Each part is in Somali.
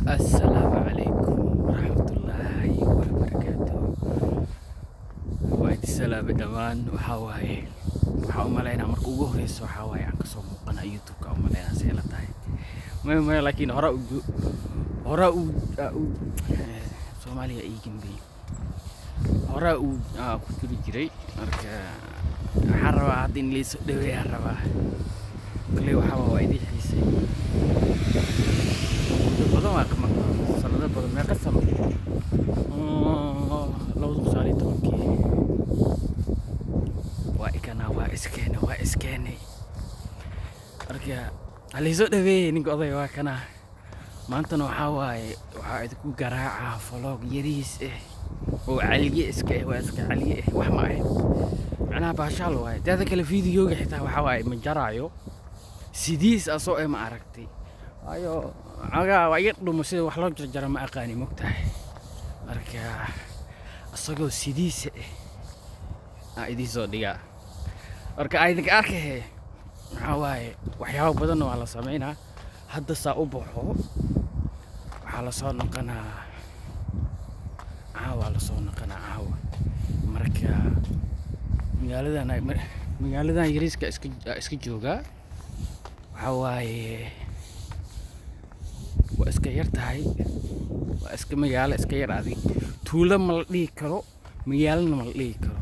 Assalaamu calaykum waraxmatullaahi wabarakaatuh. Waa idin salaamay dhammaan. Waxaa waaye, waxaa u malaynaa marka ugu horeysa waxaa waaye aan kasoo muuqana YouTube-ka, u malaynaa see la tahay. Maya maya, laakiin hore u hore u u Soomaaliya ii gambiyey, hore uu ku jiri jiray. Marka waxaan rabaa hadda in laisoo dhaweeyaan rabaa. Kale waxaa waa idin xiisay muddo badan, waa ka maqnaa sanado badan. Meeqa sano? 2019-kii waa ikanaa, waa iskeenay, waa iskeenay. Marka halaysoo dhaweeyey ninka odayga waa kanaa. Maantana waxaa waaye waxaa idinku garaacaa vlog yariis ah oo caliye iska ah, waa iska caliye ah, wax ma ahayn, macnaha baashaal waaye. Teeda kale videoga xitaa waxaa waaye ma jaraayo, sidiis asoo eh ma aragtay, waayo cagaa waa iga dhumo, sida wax loo jarjara ma aqaani, mogtahay. Marka isagoo sidiisa ah aan idiin soo dhigaa. Marka aa idinka arkahe, maxaa waaye, waxyaabo badanna waa la sameynaa. Hadda saa u baxo, waxaa lasoo noqonaa caawa, lasoo noqonaa caawa. Marka magaaladan, magaaladan yariiska iska joogaa, waxaa waaye waa iska yar tahay, waa iska magaalo iska yar adig. Tuulo ma la dhihi karo, magaalona ma la dhihi karo.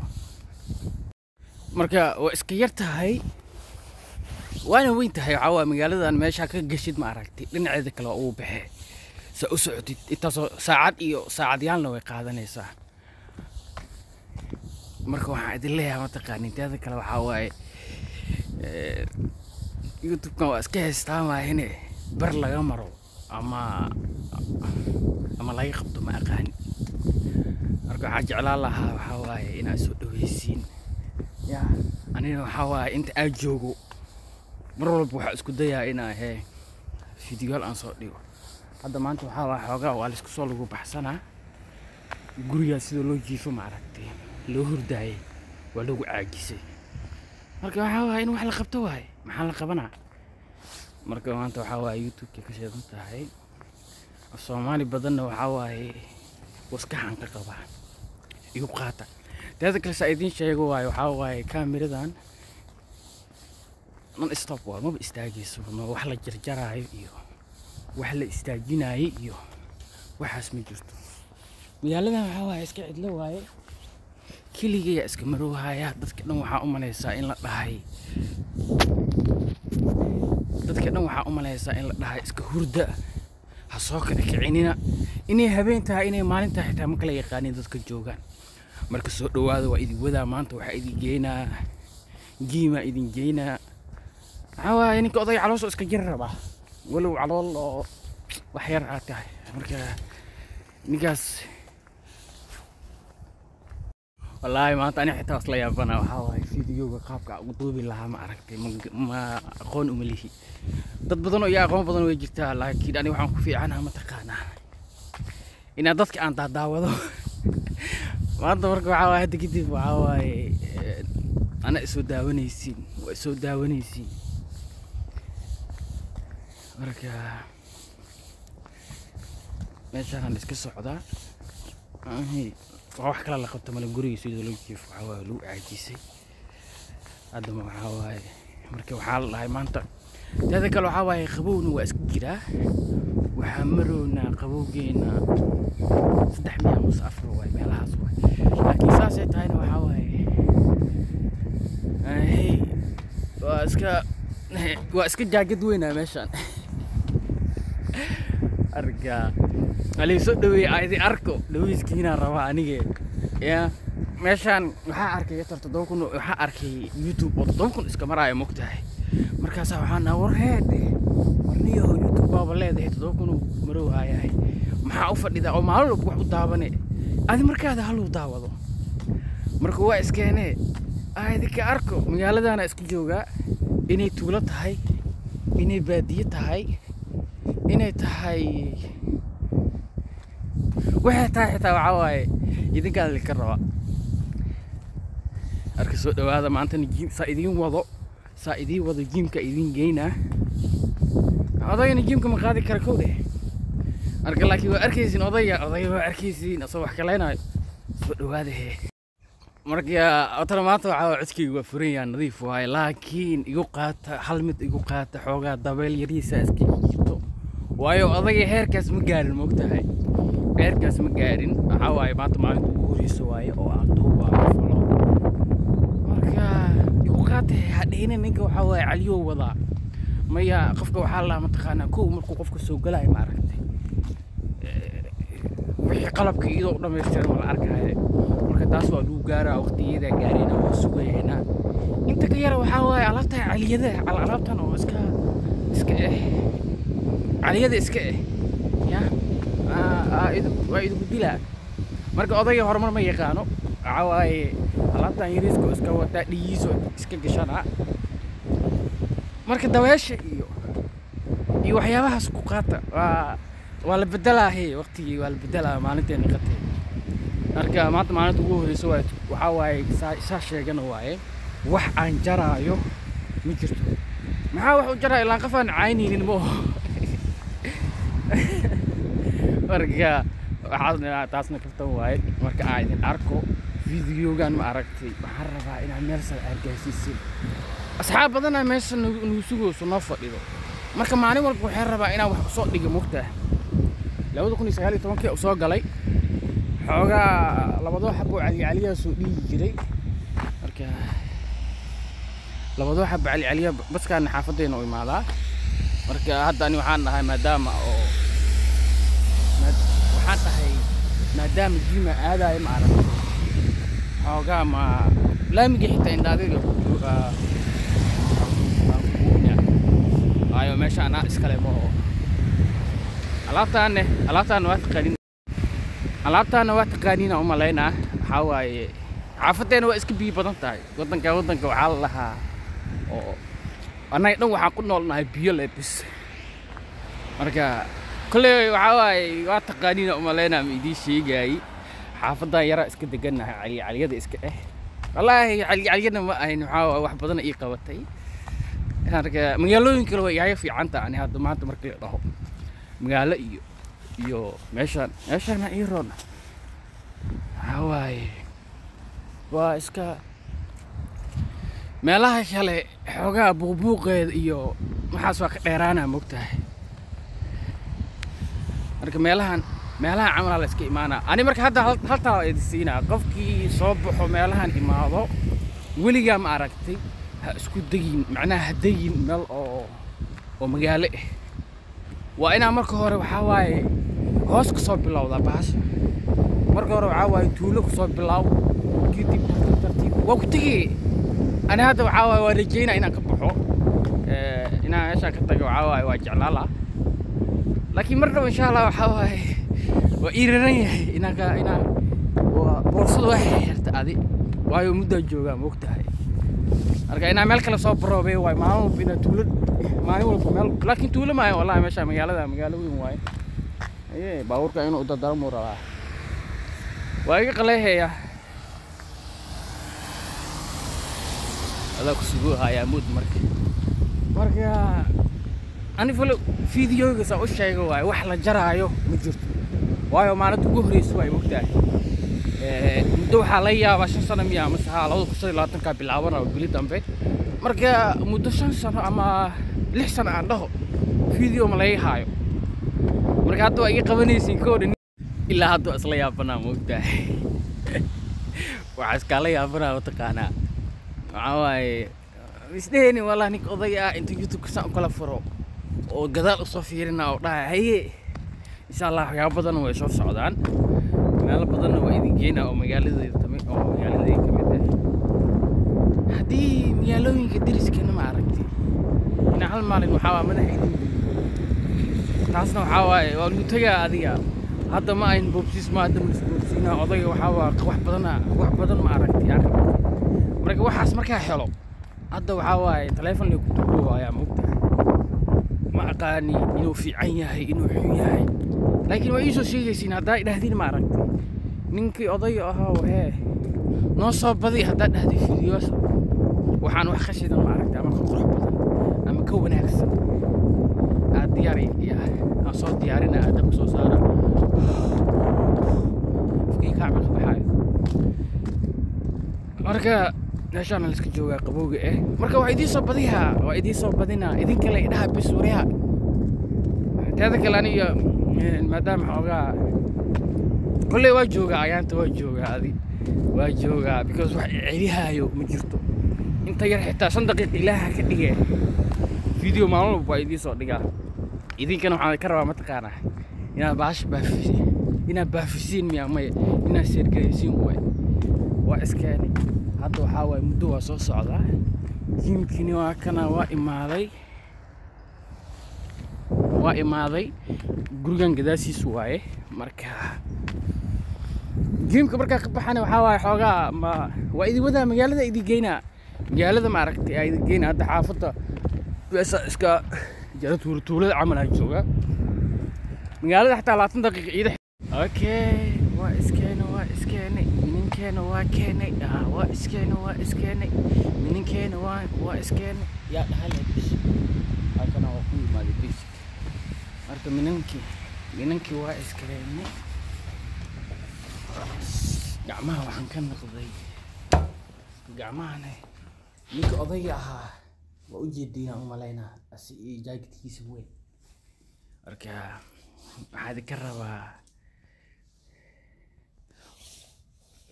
Marka waa iska yar tahay waana weyn tahay. Waxaa waaye magaaladan meeshaa ka geshid ma aragtay, dhinaceeda kale waa ugu baxee. Saa u socotid intaasoo saacad iyo saacadyaalna way qaadanaysaa. Marka waxaan idin leeyahay, mataqaanin, teeda kale waxaa waaye YouTube-kan waa iska haystaa maahine, bar laga maro ama laga qabto ma aqaani. Marka waxaan jeclaan lahaa waxaa waaye inaad soo dhaweysiin ya. Anina waxaa waaye inta aad joogo mar walba waxaa isku dayaa inaa hee fiidiyoal aan soo dhigo. Hadda maanta waxaa waaye xoogaa waa laisku soo lagu baxsanaa gurigaa, sida loo jiifo ma aragtay, loo hurdaayay, waa lagu caajisay. Marka waxaa waaye in wax la qabto waaye, maxaa la qabanaa? Marka maanta waxaa waaye YouTube-ka ka sheegan tahay af Soomaali badanna waxaa waaye waskaxan ka qabaa, igu qaata. Teeda kale saa idiin sheego waaye, waxaa waaye kaamiradan non stop waa, maba istaagayso. Ma wax la jarjaraayo iyo wax la istaajinaayo iyo waxaas ma jirto. Magaaladan waxaa waaye iska cidlo waaye, keligayaa iska maroohaya. Dadka dhan waxaa u malaysaa in la dhahay, dadka dhan waxaa u malaysaa in la dhahay iska hurda, ha soo kala kicinina. Inay habeen tahay, inay maalin tahay xitaa ma kala yaqaanin dadka joogaan. Marka soo dhawaada, waa idin wadaa. Maanta waxaa idin geynaa gym-aa idin geynaa. Maxaa waaye, ninka odayga caloosha iska jiri rabaa, walow calool oo wax yar aad tahay. Marka ninkaas wallaahi maanta ani xitaa isla yaabana. Waxaa waaye videoga qaabka aan ugu duubi lahaa ma aragtay, ma aqoon uma lihi. Dad badan oo iyo aqoon badan way jirtaa, laakiin ani waxaan ku fiicanaha mataqaanaa inaan dadka aan daadaawado maanta. Marka waxaa waaye hadda kadib waxaa waaye ana isoo daawanaysiin, waa isoo daawanaysiin. Marka meeshaan la iska socdaa. Waa wax kale la qabto male, guriga sida loo jiifo waxaa waaye lagu caajisay. Haddaba waxaa waaye marka waxaa la dhahay maanta. Teeda kale waxaa waaye qabowna waa iska jiraa. Waxaa marownaa qabowgeena 3 miya mase 4 waaye, meelahaas waaye. Laakiin saasay tahayna waxaa waaye waa iska jaakad weynaa meeshaan. Arka alii soo dhaweeyey, aa idin arko, dhaweyskiinaan rabaa anige ya. Meeshaan waxaa arkay tar 7000, waxaa arkay YouTube oo 7000 iska maraayo, mogtahay. Markaasaa waxaan nahaa, war heede, warniyaho, YouTube baaba leedahay, 7000 uu marowhayahay, maxaa u fadhidaa oo maalin walba wax u daabane? Adi markaada haluu daawado. Marka waa iskeenee, aa idinka arko. Magaaladana iska joogaa, inay tuulo tahay, inay baadiye tahay, inay tahay waxay tahay xitaa waxaa waaye idinkaa idinka rabaa. Arka soo dhawaada. Maantana gym saa idiin wado, saa idiin wado, gym-ka idiin geynaa. Odayna gym-ka ma qaadi kara kowde. Marka laakiin waa arkaysiin odayga, odayga waa arkaysiin asoo wax kalaynayo. Soo dhawaada hee. Marka otana maanta waxaa waaye codkayga waa furan yahay, nadiif waaye, laakiin igu qaata hal mid, igu qaata xoogaa dabeel yariisa iska jirto, waayo odayga heerkaas ma gaarin, moogtahay, heerkaas ma gaarin. Waxaa waaye maanta maalinta ugu horeysa waaye oo aan duubaayo vlog. Marka igu qaata, ha dhihina ninka waxaa waaye caliyow wadaa. Maya, qofka waxaa la mataqaanaa kow markuu qofka soo galayo, ma aragtay, wixii qalabka iyadoo u dhammaystiran waa la arkaayo. Marka taas waa lagu gaaraa, waqtigeeda gaarayna, waa sugaynaa. Inta ka yara waxaa waaye alaabta caliyada, alaabtan oo iska caliyada iska ya waa idinku dilaa. Marka odayga horumar ma yaqaano. Waxaa waaye alaabtan yariiska oo iska wataa, dhigiiso iska gashanaa. Marka dabeesha iyo waxyaabahaas ku qaata, waa la bedelaa he, waqtigii waa la bedelaa, maalinteena qatay. Marka maanta maalinta ugu horeysa waaye, waxaa waaye saa sheegana waaye, wax aan jaraayo ma jirto. Maxaa wax u jaraa? Ilaan qof aan caynaynin ma oho. Marka waxaasna taasna kaftan waaye. Marka aan idin arko videogan, ma aragtay, waxaan rabaa inaad meel sare aad gaarsiisin. Asxaab badanaa meesha nagu sugayso, noo fadhido. Marka maalin walba waxaan rabaa inaan wax usoo dhigo, mogtaha. 2019-kii usoo galay, xoogaa labadoo xabo calicaliyaa soo dhigi jiray. Marka labadoo xabo calicaliya baskaana xaafadeena u imaadaa. Marka hadda ani waxaan dhahay maadaama oo waxaan dhahay maadaama jima aadayo, ma aragtay, xoogaa ma laamigii xitaa indhaadayga waayo meesha anaa iskale ma oo alaabtaane, alaabtaana waa taqaanin, alaabtaana waa taqaaniina u malaynaa. Waxaa waaye xaafadeena waa iska biyo badan tahay. Waddanka waxaa la dhahaa oo annaga dhan waxaan ku noolnahay biyo le bis. Marka kolley waxaa waaye waa taqaaniina u malaynaa, ma idiin sheegaayey. Xaafadan yaraa iska degannahay, cali caliyada iska wallaahi cali caliyana ma ahayn. Waxaa waaye wax badan ii qabatay. Marka magaalooyin kale way igaaga fiican tahay. Ani hadda maanta markii la dhaho magaalo iyo meeshaan, meeshaana ii roon. Waxaa waaye waa iska meelaha kale xoogaa buuqbuuqeeda iyo waxaas waa ka dheeraanaa, mogtahay. Marka meelahan camalaa la iska imaanaa. Ani marka hadda hal tala idin siinaa: qofkii soo baxo meelahan imaado, weligaa ma aragtay, ha isku degin, macnaha ha degin meel oo magaalo ah. Waa inaa marka hore waxaa waaye hoos ka soo bilowdaa bahasha. Marka hore waxaa waaye tuulo ku soo bilaaw, kadib tartiib tartiib waa ku tegey. Ani hadda waxaa waaye waa rajeynaa inaan ka baxo, inaan meeshaan ka tago. Waxaa waaye waa jeclaan lahaa, laakiin mar dhow insha Allah. Waxaa waaye waa ii raran yahay inaan ka inaan waa boorsada waa xirta adi, waayo muddaa joogaa, ma ogtahay. Marka inaan meel kale soo baroobay waayo maalin walba inaan tuulo, maalin walba meel, laakiin tuulo maayo wallahi. Meesha magaalada magaalo weyn waaye. Aye, baabuurka inuu dardarmuu rabaa, waa iga qaleehaya, adaa ku sugu hayaa mood. Marka ani falo videoga saa u sheego waaye, wax la jaraayo ma jirto, waayo maalinta ugu horeysa waay, mogtahay. Muddo waxaa laga yaabaa 5 sano miya mase haa 2025-kaa bilaabana bili dambe. Marka muddo 5 sano ama 6 sano aan dhaho video ma laga haayo. Marka hadda waa iga qabanaysiin koodhan, ilaa hadda waa isla yaabanaa, mogtahay. Waxaa iskaala yaabanaa mataqaanaa, waxaa waaye isdheheyni wallahi ninka odayga ah intuu YouTube-ka saan u kala furo oo gadaal usoo fiirina oo dhahay haye. Insha Allah waxyaabo badan way soo socdaan, meelo badanna waa idin geynaa oo magaaladayda tami oo magaaladayda ka mid ah. Haddii magaalooyinka deriskana ma aragtay inaa hal maalin waxaa waa madaxa idin geliyo, taasna waxaa waaye waa lagu tegaa. Adiga hadda ma ayn boobsiis, ma hadda ma isboobsiinaa odayga. Waxaa waa wax badana, wax badan ma aragtay aan qabtay. Marka waxaas markaa helo, hadda waxaa waaye taleefon lay ku duuboobayaa, ma ogtahay. Ma aqaani inuu fiican yahay, inuu xun yahay, laakiin waa iisoo sheegaysiin haddaa idhahdiin, ma aragtay, ninkii odayga ahaa hee noo soo badi haddaa dhahday fiidiyoos, waxaan wax ka shidan, ma aragtay, ama ka qurux badan ama ka wanaagsan aad diyaar aan soo diyaarina, aad dabka soo saara. Marka meeshaan la iska joogaa qabowga eh. Marka waa idiin soo badiyaa, waa idiin soo badinaa. Idin kale idhaha bis waryaha. Teeda kale aniga maadaama xoogaa kolley waa joogaa, ayaanta waa joogaa, adi waa joogaa, because wax celihaayo ma jirto. Inta yar xitaa 5 daqiiq ilaaha ka dhige, video maalin walba waa idiin soo dhigaa. Idinkana waxaan ka rabaa mataqaanaa inaad baasha baafisiin, inaad baafisiin miya maya, inaad sheergaraysiin waay. Waa iskeenay hadda, waxaa waaye muddo waa soo socdaa. Gymkini waa kana, waa imaaday, waa imaaday gurigan gadaashiis waaye. Marka gymka markaa ka baxana waxaa waaye xoogaa ma waa idin wadaa magaalada, idin geynaa magaalada, ma aragtay, aa idin geynaa. Hadda xaafadda meesha iska jara tuula tuulada camal aan joogaa, magaalada xataa 20 daqiiqa iida. Okay, waa iskeena, waa iskeenay mininkeena, waa keenay, waa iskeena, waa iskeenay mininkeena, waa iskeenay. Yaa dhahalay bis halkana waa ku yimaaday basic. Marka minankii waa iskeenay. Gacmaha waxaan ka noqday gacmahana ninka odayga ahaa waa u jeediinaan u malaynaa asi iyo jaaketkiisa weyn. Marka waxaa idinka rabaa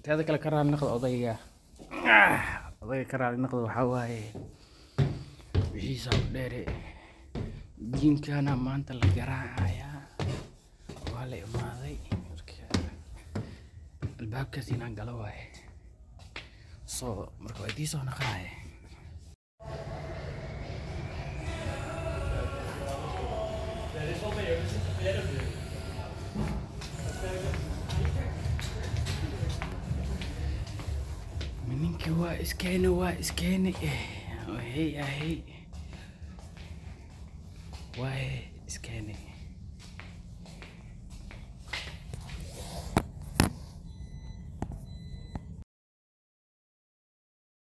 teeda kale ka raali noqda odayga, odayga ka raali noqda. Waxaa waaye wixiisa u dheere. Gymkana maanta la garaacayaa, waa la imaaday. Marka albaabkaas inaan galo waaye. So marka waa idiin soo noqonaya. Ninkii waa iskeene, waa iskeene, hey ahey, waa iskeene.